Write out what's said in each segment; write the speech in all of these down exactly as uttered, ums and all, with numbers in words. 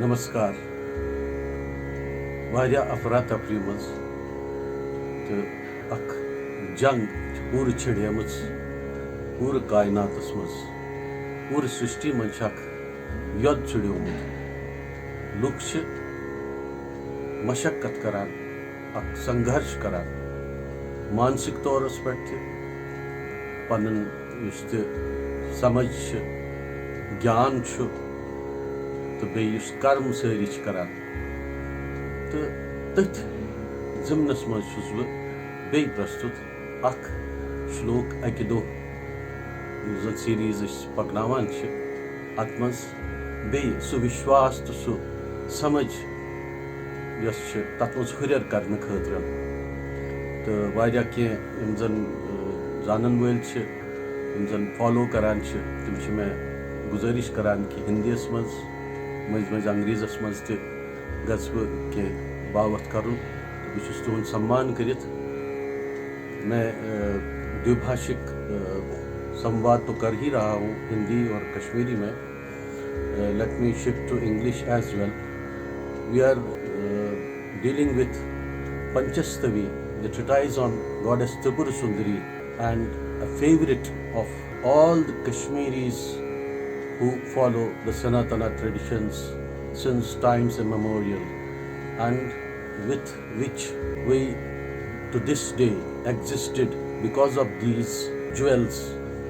نمسکار۔ واریاہ افراتفری منٛز تہٕ اکھ جنگ چھِ پوٗرٕ چھڑیمٕژ پوٗرٕ کائناتس منٛز۔ پوٗرٕ سرشٹی منٛز چھِ اکھ یۄد چھڑیومُت۔ لُکھ چھِ مشقت کران، اکھ سنگھرش کران، مانسک طورس پٮ۪ٹھ تہِ، پنُن یُس تہِ سمجھ چھِ، گیان چھُ، تہٕ بیٚیہِ یُس کرم سٲری چھِ کران۔ تہٕ تٔتھۍ ضمنس منٛز چھُس بہٕ بیٚیہِ پرستُت اکھ شلوک اکہِ دۄہ، یُس زن سیریز أسۍ پکناوان چھِ، اتھ منٛز بیٚیہِ سُہ وشواس تہٕ سُہ سمجھ یۄس چھِ تتھ منٛز ہُرٮ۪ر کرنہٕ خٲطرٕ۔ تہٕ واریاہ کینٛہہ یِم زن، آ، زانن وٲلۍ چھِ، یِم زن فالو کران چھِ، تِم چھِ مےٚ گُزٲرِش کران کہِ ہندیس منٛز، مٔنٛزۍ مٔنٛزۍ انگریزس منٛز تہِ گژھٕ بہٕ کینٛہہ باوتھ کرُن۔ بہٕ چھُس تُہُنٛد سمان کٔرِتھ۔ میں، آ، دویبھاشک، آ، سمواد تو کر ہی رہا ہوں ہندی اور کشمیری میں۔ Uh, let me shift to English as well. We are, uh, dealing with Panchastavi, the treatise on goddess Tripura Sundari, and a favorite of all the Kashmiris who follow the Sanatana traditions since times immemorial, and with which we to this day existed because of these jewels,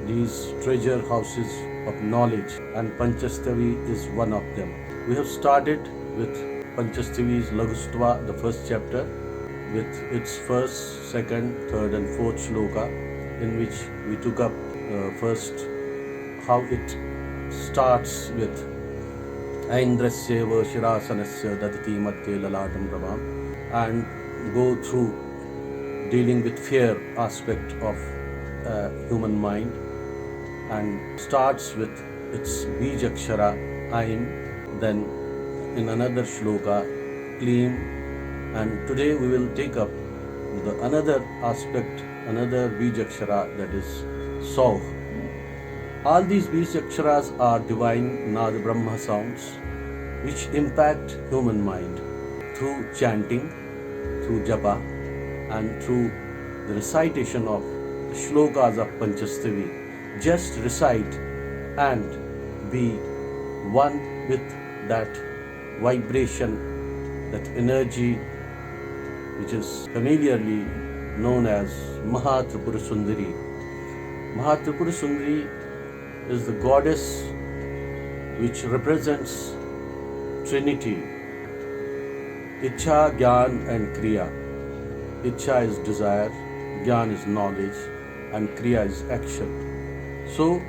these treasure houses of knowledge, and Panchastavi is one of them. We have started with Panchastavi's Laghustatva, the first chapter, with its first, second, third, and fourth shloka, in which we took up, uh, first how it starts with "Aindrasyeva shirasanasya dadati madhye lalatam prabham," and go through dealing with fear aspect of, uh, human mind, and starts with its Bij Akshara, Aim, then in another shloka, Klim, and today we will take up the another aspect, another Bij Akshara, that is Sauh. All these Bij Aksharas are divine Nada Brahma sounds which impact human mind through chanting, through japa, and through the recitation of the shlokas of Panchastavi. Just recite and be one with that vibration, that energy, which is familiarly known as Maha Tripura Sundari. Maha Tripura Sundari is the goddess which represents Trinity, Ichha, Gyan, and Kriya. Ichha is desire, Gyan is knowledge, and Kriya is action. So,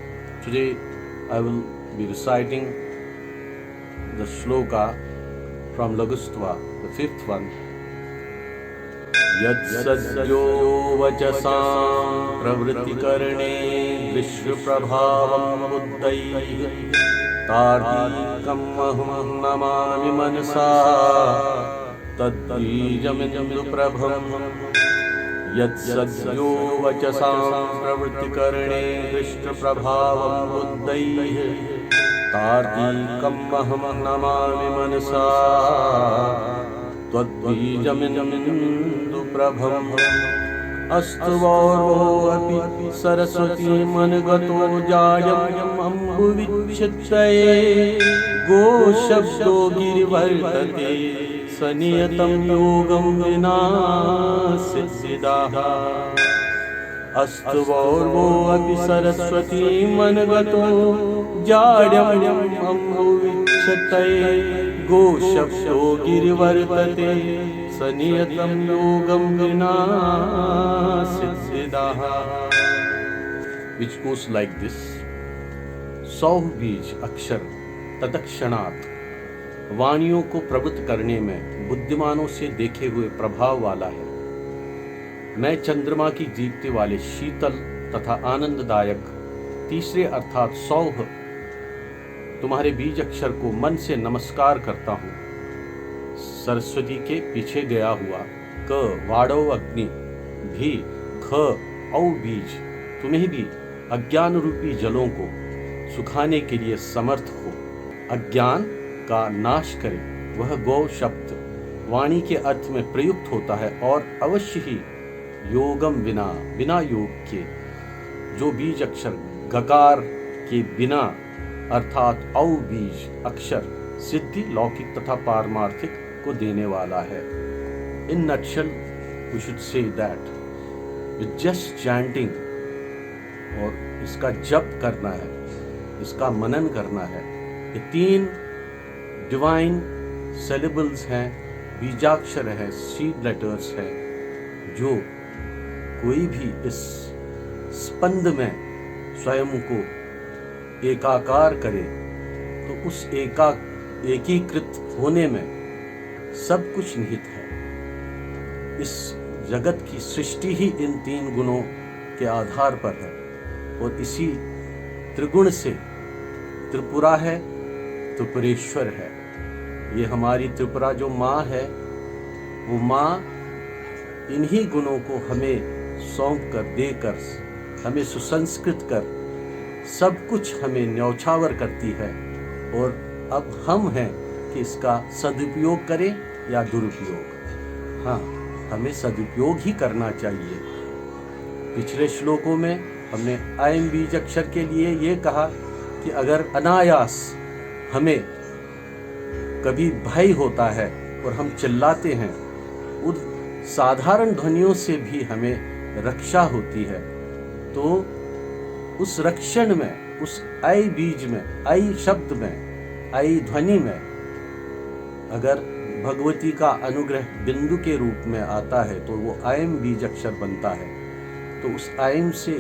today I will be reciting the shloka from Laghustatva, the fifth one. यत्सद्यो वचसां प्रवृत्तिकरणे दृश्यप्रभावं बुद्धैः तार्किकमहं Namami मनसा तद्बीजमिन्दुप्रभम्। यत्सद्यो वचसां प्रवृत्तिकरणे दृश्यप्रभावं बुद्धैः तार्किकमहं नमामि मनसा त्वद्बीजमिन्दुप्रभम्। अस्तु वौर्वोऽपि सरस्वतीमनगतो जाड्यमम्बुविच्छित्तये गोशब्दो गिरिवर्तते स नियतं योगं विना सिद्धिदः। अस्तु वौर्वोऽपि सरस्वतीमनगतो जाड्यमम्बुविच्छित्तये गोशब्दो गिरिवर्तते स नियतं योगं विना सिद्धिदः। Which goes like this. सौः बीज अक्षर तत्क्षणात् वाणियों को प्रवृत्त करने में बुद्धिमानों से देखे हुए प्रभाव वाला है। मैं चंद्रमा की दीप्ति वाले शीतल तथा आनंददायक तीसरे अर्थात सौः तुम्हारे बीज अक्षर को मन से नमस्कार करता हूँ। सरस्वती के पीछे गया हुआ क, वाड़व अग्नि, भी, ख, औ बीज, तुम्हें भी अज्ञान रूपी जलों को सुखाने के लिए समर्थ हो। अज्ञान का नाश करे। वह गौ शब्द वाणी के अर्थ में प्रयुक्त होता है और अवश्य ही योगम विना, बिना योग के, जो बीज अक्षर गकार के बिना, अर्थात औ बीज अक्षर, सिद्धि लौकिक तथा पारमार्थिक को देने वाला है। In nutshell, we should say that with just chanting, और इसका जप करना है, इसका मनन करना है। ये तीन डिवाइन सिलेबल्स हैं, बीजाक्षर हैं, सीड लेटर्स हैं, जो कोई भी इस स्पंद में स्वयं को एकाकार करे, तो उस एका एकीकृत होने में सब कुछ निहित है। इस जगत की सृष्टि ही इन तीन गुणों के आधार पर है, और इसी त्रिगुण से त्रिपुरा है, त्रिपुरेश्वर है। ये हमारी त्रिपुरा जो माँ है, वो माँ इन्हीं गुणों को हमें सौंप कर, देकर, हमें सुसंस्कृत कर, सब कुछ हमें न्यौछावर करती है। और अब हम हैं कि इसका सदुपयोग करें या दुरुपयोग। हाँ, हमें सदुपयोग ही करना चाहिए। पिछले श्लोकों में हमने ऐं बीज अक्षर के लिए ये कहा कि अगर अनायास हमें कभी भय होता है और हम चिल्लाते हैं, उन साधारण ध्वनियों से भी हमें रक्षा होती है। तो उस रक्षण में, उस ऐं बीज में, ऐं शब्द में, ऐं ध्वनि में अगर भगवती का अनुग्रह बिंदु के रूप में आता है, तो वो ऐं बीज अक्षर बनता है। तो उस ऐं से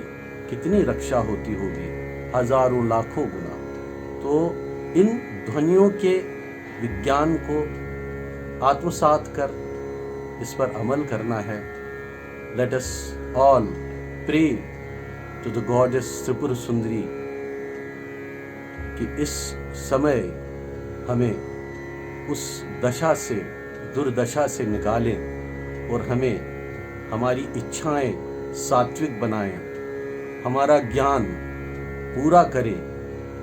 कितनी रक्षा होती होगी, हजारों लाखों गुना। तो इन ध्वनियों के विज्ञान को आत्मसात कर इस पर अमल करना है। Let us all pray to the goddess Tripura Sundari कि इस समय हमें उस दशा से, दुर्दशा से निकालें और हमें हमारी इच्छाएं सात्विक बनाएं, हमारा ज्ञान पूरा करें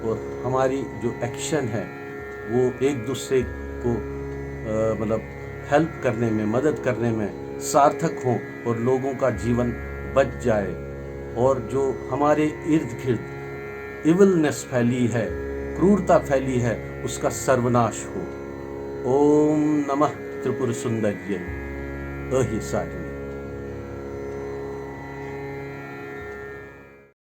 और हमारी जो एक्शन है वो एक दूसरे को, अ, मतलब, हेल्प करने में, मदद करने में सार्थक हों और लोगों का जीवन बच जाए, और जो हमारे इर्द गिर्द इविलनेस फैली है, क्रूरता फैली है, उसका सर्वनाश हो। ओम नमः त्रिपुर सुंदर्यै। अहि सारिणी।